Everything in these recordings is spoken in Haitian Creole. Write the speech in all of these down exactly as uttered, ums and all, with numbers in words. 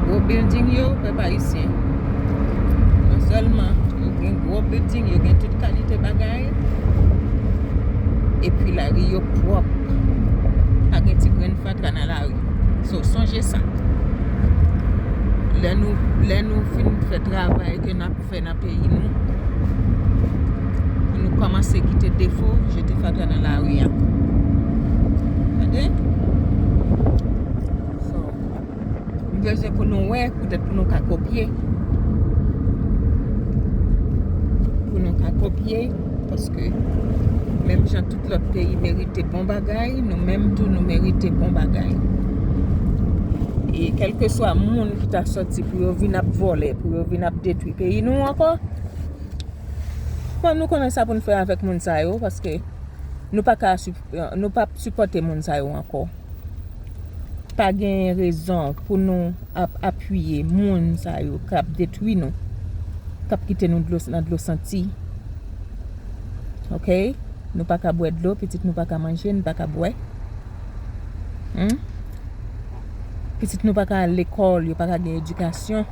Gwo building yo, pèp ayisyen. Non sèlman yo gen gwo building, yo gen tout kalite bagay, epi lari yo pwòp. Pa gen ti grenn fatra nan lari. So, sonje sa. Lè nou, lè nou fin fè travay ke n ap fè nan peyi nou, pou nou kòmanse kite defo, jete fatra nan lari a. Tande? So, m bezwen pou nou wè, poutèt pou nou ka kopye. Pou nou ka kopye, paske menm jan tout lòt peyi merite bon bagay, nou menm tou nou merite bon bagay. E kèlkeswa moun ki ta sòti pou yo vin ap vòlè, pou yo vin ap detwi peyi nou ankò, bon, nou konnen sa pou n fè avèk moun sa yo, paske nou pa ka sup-, nou p ap sipòte moun sa yo ankò. Pa gen rezon pou nou ap apiye moun sa yo k ap detwi nou, k ap kite nou dlo, nan dlo santi. Oke? Nou pa ka bwè dlo, pitit nou pa ka manje, nou pa ka bwè. Hmm? Pitit nou pa ka al lekòl, yo pa ka gen edikasyon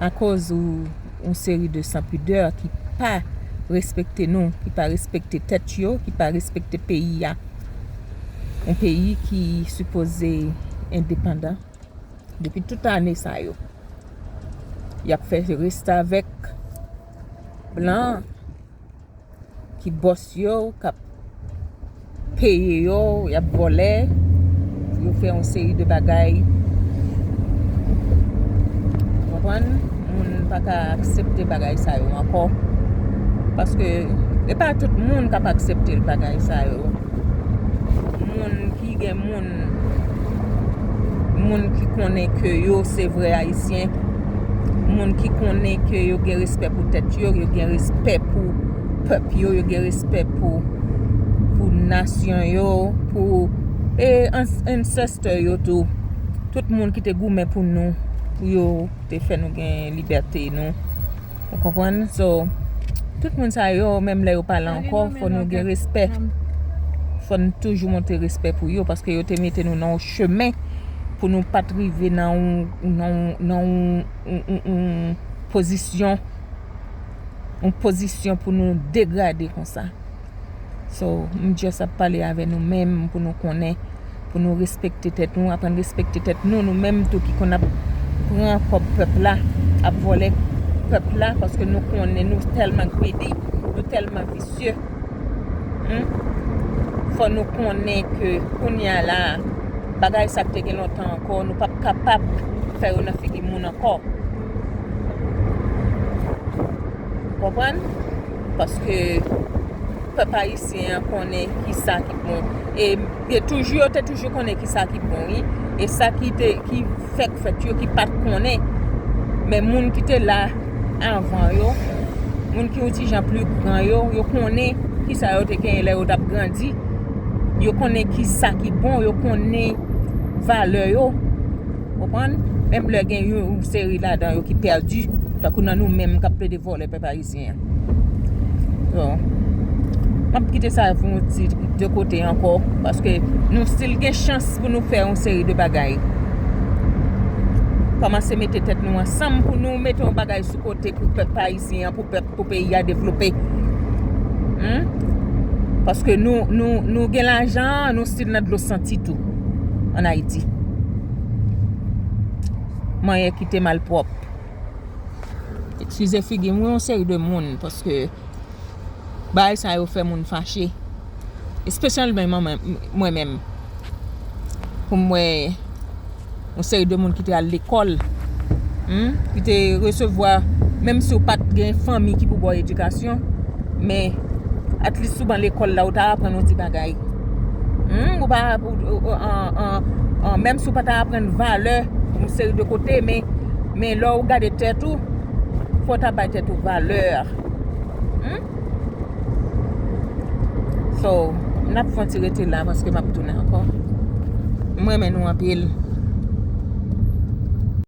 akoz ou, yon seri de sanpidè ki pa respekte nou, ki pa respekte tèt yo, ki pa respekte peyi a. Yon peyi ki sipoze endepandan. Depi tout ane sa yo, y ap fè restavèk blan ki bòs yo, k ap peye yo, y ap vòlè, yo fè yon seri de bagay. Ou konprann? Moun pa ka aksepte bagay sa yo ankò. Paske e pa tout moun k ap aksepte bagay sa yo. Moun ki gen moun, moun ki konnen ke yo se vrè Ayisyen, moun ki konnen ke yo gen respè pou tèt yo, yo gen respè pou pèp yo, yo gen respè pou, pou nasyon yo, pou, e, ans-, ancestor yo tou. Tout moun ki te goumen pou nou, pou yo te fè nou gen libète nou. Ou konprann? So, tout moun sa yo, menm lè yo pale ankò, fò nou gen respè. Fò n toujou montre respè pou yo, paske yo te mete nou nan yon chemen pou nou pa t rive nan yon, nan yon, nan yon, yon, yon, yon pozisyon, yon pozisyon pou nou degrade konsa. So, m just ap pale avè nou menm pou nou konnen, pou nou respekte tèt nou, aprann respekte tèt nou, nou menm tou ki konn ap pran kòb pèp la, ap vòlè pèp la, paske nou konnen nou tèlman greedy, nou tèlman visye. Hmm? Fò nou konnen ke kounye a la, bagay sa k te gen lontan ankò, nou p ap kapab fè yo nan figi moun ankò. Konprann? Paske pèp ayisyen an konnen ki sa ki bon. E, e toujou, yo te toujou konnen ki sa ki bon, wi. E sa ki te, ki fèk fèt yo, ki pa t konnen. Men moun ki te la anvan yo, moun ki yon ti jan pli gran yo, yo konnen ki sa yo te genyen lè yo t ap grandi. Yo konnen ki sa ki bon, yo konnen valè yo. Konprann? Menm lè gen yon, yon seri ladan yo ki pèdi, tankou nan nou menm k ap plede vòlè pèp ayisyen an. So, m ap kite sa pou yon ti de kote ankò, paske nou still gen chans pou nou fè yon seri de bagay. Kòmanse mete tèt nou ansanm pou nou mete yon bagay sou kote pou pèp ayisyen an, pou pèp, pou peyi a devlope. Hmm? Paske nou, nou, nou gen lajan, nou still nan dlo santi tou, ann Ayiti. Manyen kite malpwòp. Eskize figi m, wi, yon seri de moun, paske bagay sa yo fè moun fache. Espesyalman mwen, mwen menm. Pou m wè yon seri de moun ki te al lekòl, hmm, ki te resevwa, menm si w pa t gen fanmi ki pou ba w edikasyon, men at least sou ban lekòl la, ou ta aprann yon ti bagay. Hmm, ou pa, ou, ou, ou, an, an, an, menm si w pa ta aprann valè yon seri de kote, men, men lè w gade tèt ou, fò w ta bay tèt ou valè. Hmm? So, n ap fè yon ti rete la paske m ap tounen ankò. M renmen nou anpil.